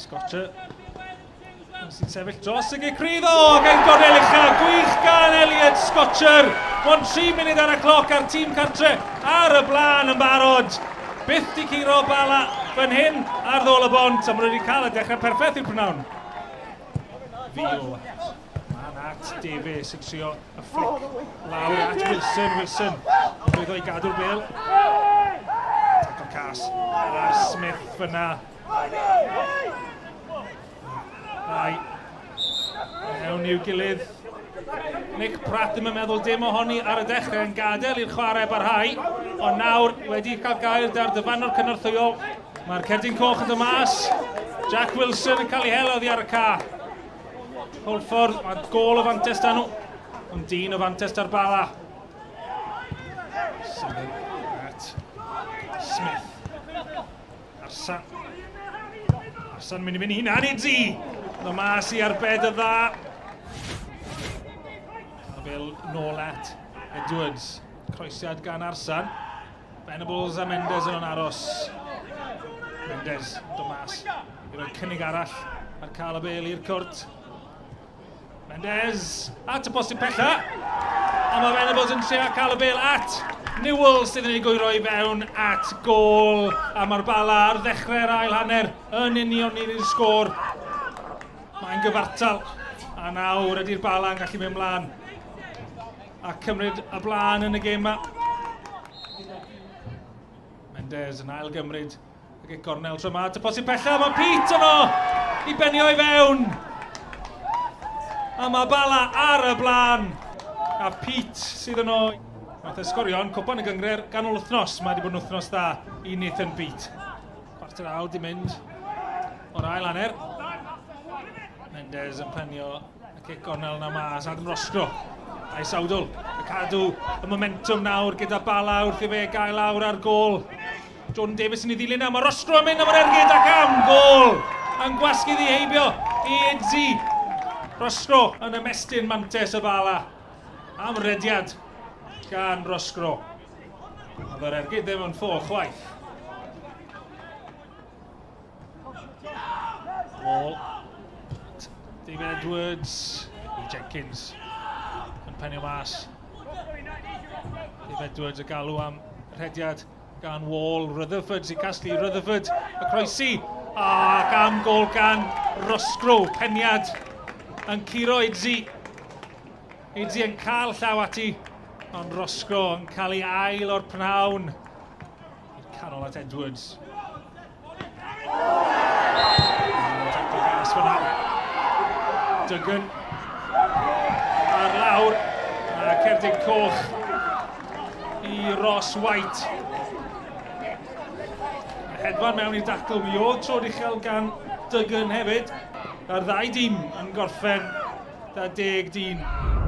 Scotcher sy'n sefyll dros y gic rydd. O, gan gornel ucha, gwych gan Elliot Scotcher. Ond 3 munud ar y cloc a'r tîm cartre ar y blaen yn barod. Byth di curo Bala fan hyn ar ddôl y bont, a maen nhw wedi cael y dechrau perffaith i'r prynhawn. Fil. Man at Davies yn trio y fflic lawr at Wilson. Wilson yn llwyddo i gadw'r bel. Tackle cas ar Smith fyna. Rai mewn i'w gilydd. Nick Pratt ddim yn meddwl dim ohoni ar y dechrau yn gadael i'r chwarae barhau, ond nawr wedi cael gair da'r dyfarnwr cynorthwyol. Mae'r cerdyn coch yn dod mas. Jack Wilson yn cael ei hel oddi ar y ca. Hwlffordd, mae gôl o fantes da nhw, ond dyn o fantes da'r Bala. Symud at Smith. Arsan. Arsan mynd i fynd hunan i dzi. Ddo mas i arbed y dda. A fel nôl at Edwards. Croesiad gan Arsan. Venables a Mendes yn aros. Mendes, dod mas i roi cynnig arall ar cael y bel i'r cwrt. Mendes at y postyn pella. A mae Venables yn trio cael y bel at Newell sydd yn ei gwyro i fewn at gôl. A mae'r Bala ar ddechrau'r ail hanner yn union i'r sgôr. Mae'n gyfartal. A nawr ydy'r Bala yn gallu mynd mlaen a cymryd y blaen yn y gêm yma. Mendes yn ail gymryd y gic gornel tro yma. At y posib pella, mae Pete yno i benio i fewn. A mae Bala ar y blaen. A Pete sydd yno. Nath e sgorio yn cwpan y gyngreir ganol wythnos. Mae wedi bod yn wythnos dda i Nathan Pete. Cwarter awr di mynd o'r ail hanner. Mendes yn penio Y cic gornel na mas, Adam Roscrow. A'i sawdl, y cadw y momentum nawr gyda Bala wrth i fe gael lawr ar gôl. Jordan Davis yn ei ddilyn na, mae Roscrow yn mynd am yr ergyd ac am gôl! Yn gwasgu ddi heibio i Idzi. Roscrow yn ymestyn mantes y Bala. Am rediad gan Roscrow. Oedd yr ergyd ddim yn ffôl chwaith. Wall. David Edwards. I Jenkins. Yn penio mas. David Edwards y galw am rhediad gan Wall. Rutherford sy'n casglu. Rutherford y croesi. Ac am gol gan Roscrow. Peniad yn curo Idzi. Idzi yn cael llaw ati. Ond Roscrow yn cael ei ail o'r prynhawn. I'r canol at Edwards. Tackle gas fyna. Duggan. Ar lawr. A cerdyn coch i Ross White. Hedfan mewn i'r dacl. Mi oedd trod uchel gan Duggan hefyd. A'r ddau dîm yn gorffen da 10 dyn.